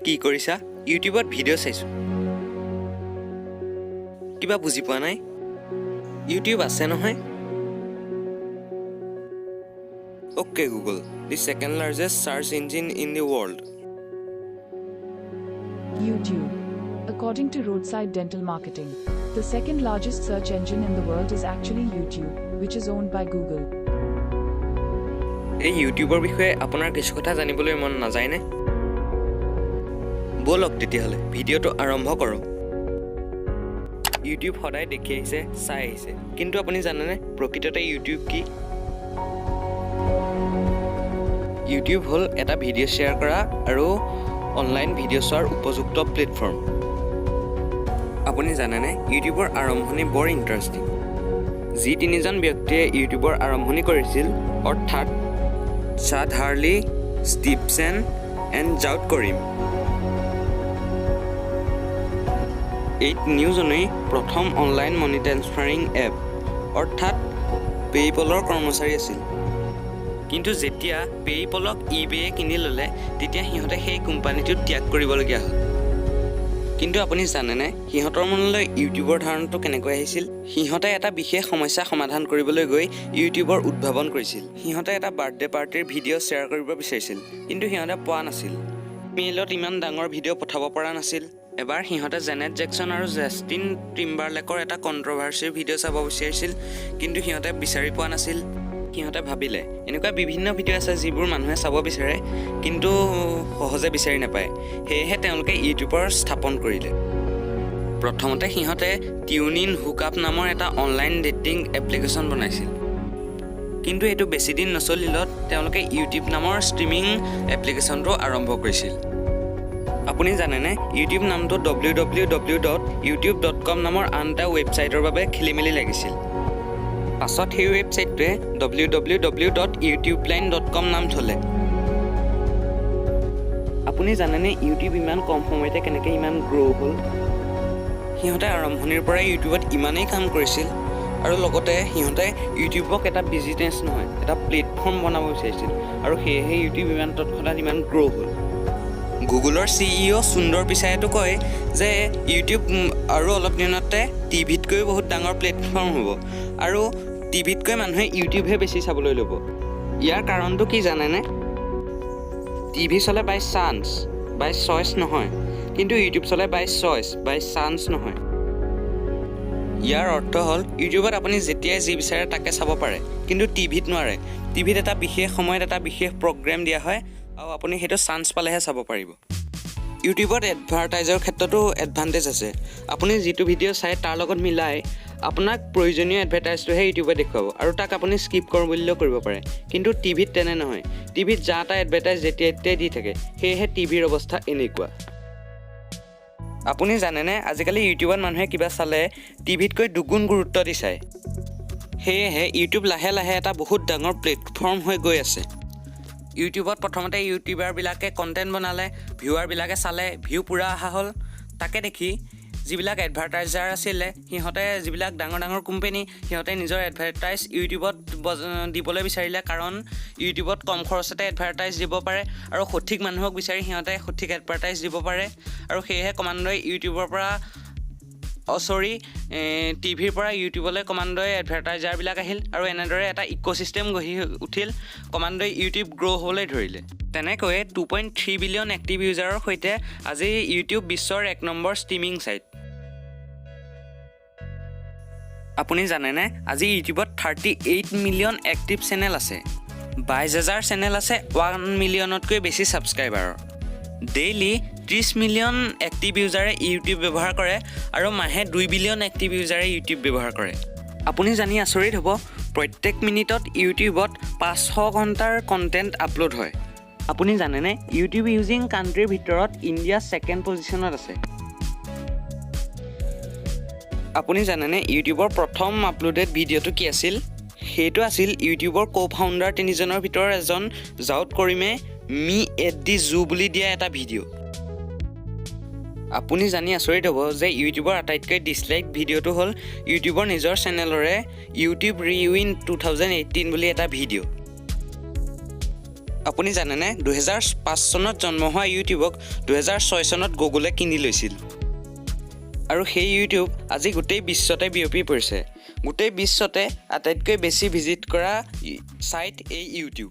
কি কৰিছা? ইউটিউবত ভিডিঅ' চাইছোঁ, কিবা বুজি পোৱা নাই। ইউটিউব আছে নহয়। Okay Google, the second largest search engine in the world. YouTube. According to Roadside Dental Marketing, the second largest search engine in the world is actually YouTube, which is owned by Google. এই ইউটিউবৰ বিষয়ে আপোনাৰ কিছু কথা জানিবলৈ মন নাযায়নে? ব'লক তেতিয়াহ'লে ভিডিঅ'টো আৰম্ভ কৰোঁ। ইউটিউব সদায় দেখি আহিছে, চাই আহিছে, কিন্তু আপুনি জানেনে প্ৰকৃততে ইউটিউব কি? ইউটিউব হ'ল এটা ভিডিঅ' শ্বেয়াৰ কৰা আৰু অনলাইন ভিডিঅ' চোৱাৰ উপযুক্ত প্লেটফৰ্ম। আপুনি জানেনে ইউটিউবৰ আৰম্ভণি বৰ ইণ্টাৰেষ্টিং। যি তিনিজন ব্যক্তিয়ে ইউটিউবৰ আৰম্ভণি কৰিছিল, অৰ্থাৎ Chad Hurley, Steve Chen and Jawed Karim, এই তিনিওজনেই প্ৰথম অনলাইন মানি ট্ৰেন্সফাৰিং এপ অৰ্থাৎ পে'পলৰ কৰ্মচাৰী আছিল। কিন্তু যেতিয়া পে'পলক ইবেয়ে কিনি ল'লে, তেতিয়া সিহঁতে সেই কোম্পানীটো ত্যাগ কৰিবলগীয়া হ'ল। কিন্তু আপুনি জানেনে সিহঁতৰ মনলৈ ইউটিউবৰ ধাৰণাটো কেনেকৈ আহিছিল? সিহঁতে এটা বিশেষ সমস্যা সমাধান কৰিবলৈ গৈ ইউটিউবৰ উদ্ভাৱন কৰিছিল। সিহঁতে এটা বাৰ্থডে পাৰ্টিৰ ভিডিঅ' শ্বেয়াৰ কৰিব বিচাৰিছিল, কিন্তু সিহঁতে পোৱা নাছিল। মেইলত ইমান ডাঙৰ ভিডিঅ' পঠাব পৰা নাছিল। এবাৰ সিহঁতে জেনেট জেকচন আৰু জাষ্টিন টিম্বাৰলেকৰ এটা কণ্ট্ৰভাৰ্চিৰ ভিডিঅ' চাব বিচাৰিছিল, কিন্তু সিহঁতে বিচাৰি পোৱা নাছিল। সিহঁতে ভাবিলে, এনেকুৱা বিভিন্ন ভিডিঅ' আছে যিবোৰ মানুহে চাব বিচাৰে কিন্তু সহজে বিচাৰি নাপায়। সেয়েহে তেওঁলোকে ইউটিউবৰ স্থাপন কৰিলে। প্ৰথমতে সিহঁতে টিউন ইন হুকআপ নামৰ এটা অনলাইন ডেটিং এপ্লিকেশ্যন বনাইছিল, কিন্তু এইটো বেছিদিন নচলিলত তেওঁলোকে ইউটিউব নামৰ ষ্ট্ৰিমিং এপ্লিকেশ্যনটো আৰম্ভ কৰিছিল। আপুনি জানেনে ইউটিউব নামটো www.youtube.com নামৰ আন এটা ৱেবছাইটৰ বাবে খেলি মেলি লাগিছিল। পাছত সেই ৱেবছাইটটোৱে www.youtubeline.com নাম থ'লে। আপুনি জানেনে ইউটিউব ইমান কম সময়তে কেনেকৈ ইমান গ্ৰ' হ'ল? সিহঁতে আৰম্ভণিৰ পৰাই ইউটিউবত ইমানেই কাম কৰিছিল আৰু লগতে সিহঁতে ইউটিউবক এটা বিজনেছ নহয়, এটা প্লেটফৰ্ম বনাব বিচাৰিছিল আৰু সেয়েহে ইউটিউব ইমান তৎক্ষণাত ইমান গ্ৰ' হ'ল। গুগলৰ চিইঅ' সুন্দৰ পিচাইতো কয় যে ইউটিউব আৰু অলপ দিনতে টিভিতকৈও বহুত ডাঙৰ প্লেটফৰ্ম হ'ব আৰু টিভিতকৈ মানুহে ইউটিউবহে বেছি চাবলৈ ল'ব। ইয়াৰ কাৰণটো কি জানেনে? টিভি চলে বাই চান্স, বাই চইচ নহয়, কিন্তু ইউটিউব চলে বাই চইচ, বাই চান্স নহয়। ইয়াৰ অৰ্থ হ'ল ইউটিউবত আপুনি যেতিয়াই যি বিচাৰে তাকে চাব পাৰে, কিন্তু টিভিত নোৱাৰে। টিভিত এটা বিশেষ সময়ত এটা বিশেষ প্ৰগ্ৰেম দিয়া হয় আৰু আপুনি সেইটো চান্স পালেহে চাব পাৰিব। ইউটিউবত এডভাৰটাইজৰ ক্ষেত্ৰতো এডভান্টেজ আছে। আপুনি যিটো ভিডিঅ' চায়, তাৰ লগত মিলাই আপোনাক প্ৰয়োজনীয় এডভাৰটাইজটোহে ইউটিউবে দেখুৱাব আৰু তাক আপুনি স্কিপ কৰোঁ বুলিলেও কৰিব পাৰে। কিন্তু টিভিত তেনে নহয়। টিভিত যা তা এডভাৰটাইজ যেতিয়াই তেতিয়াই দি থাকে। সেয়েহে টিভিৰ অৱস্থা এনেকুৱা। আপুনি জানেনে আজিকালি ইউটিউবত মানুহে কিবা চালে টিভিতকৈ দুগুণ গুৰুত্ব দি চায়? সেয়েহে ইউটিউব লাহে লাহে এটা বহুত ডাঙৰ প্লেটফৰ্ম হৈ গৈ আছে। ইউটিউবত প্ৰথমতে ইউটিউবাৰবিলাকে কণ্টেণ্ট বনালে, ভিউৱাৰবিলাকে চালে, ভিউ পূৰা অহা হ'ল। তাকে দেখি যিবিলাক এডভাৰটাইজাৰ আছিলে, সিহঁতে, যিবিলাক ডাঙৰ ডাঙৰ কোম্পেনী, সিহঁতে নিজৰ এডভাৰটাইজ ইউটিউবত দিবলৈ বিচাৰিলে, কাৰণ ইউটিউবত কম খৰচতে এডভাৰটাইজ দিব পাৰে আৰু সঠিক মানুহক বিচাৰি সিহঁতে সঠিক এডভাৰটাইজ দিব পাৰে। আৰু সেয়েহে ক্ৰমান্বয়ে ইউটিউবৰ পৰা, চৰি, টিভিৰ পৰা ইউটিউবলৈ ক্ৰমান্বয়ে এডভাৰটাইজাৰবিলাক আহিল আৰু এনেদৰে এটা ইক'ছিষ্টেম গঢ়ি উঠিল। ক্ৰমান্বয়ে ইউটিউব গ্ৰ' হ'বলৈ ধৰিলে। তেনেকৈয়ে 2.3 billion active ইউজাৰৰ সৈতে আজি ইউটিউব বিশ্বৰ 1 নম্বৰ ষ্ট্ৰিমিং ছাইট। আপুনি জানেনে আজি ইউটিউবত 38 million active channel আছে? 22 হাজাৰ চেনেল আছে 1 মিলিয়নতকৈ বেছি ছাবস্ক্ৰাইবাৰৰ। ডেইলি 30 মিলিয়ন এক্টিভ ইউজাৰে ইউটিউব ব্যৱহাৰ কৰে আৰু মাহে 2 বিলিয়ন এক্টিভ ইউজাৰে ইউটিউব ব্যৱহাৰ কৰে। আপুনি জানি আচৰিত হ'ব, প্ৰত্যেক মিনিটত ইউটিউবত 500 ঘণ্টাৰ কণ্টেণ্ট আপলোড হয়। আপুনি জানেনে ইউটিউব ইউজিং কাণ্ট্ৰিৰ ভিতৰত ইণ্ডিয়া ছেকেণ্ড পজিশ্যনত আছে? আপুনি জানেনে ইউটিউবৰ প্ৰথম আপলোডেড ভিডিঅ'টো কি আছিল? সেইটো আছিল ইউটিউবৰ কো ফাউণ্ডাৰ তিনিজনৰ ভিতৰৰ এজন জাউড কৰিমে "মি এট the জু" বুলি দিয়া এটা ভিডিঅ'। আপুনি জানি আচৰিত হ'ব যে ইউটিউবৰ আটাইতকৈ ডিছলাইক ভিডিঅ'টো হ'ল ইউটিউবৰ নিজৰ চেনেলৰে "YouTube Rewind 2018" বুলি এটা ভিডিঅ'। আপুনি জানেনে, 2005 চনত জন্ম হোৱা ইউটিউবক 2006 চনত গুগলে কিনি লৈছিল আৰু সেই ইউটিউব আজি গোটেই বিশ্বতে বিয়পি পৰিছে। গোটেই বিশ্বতে আটাইতকৈ বেছি ভিজিট কৰা ছাইট এই ইউটিউব।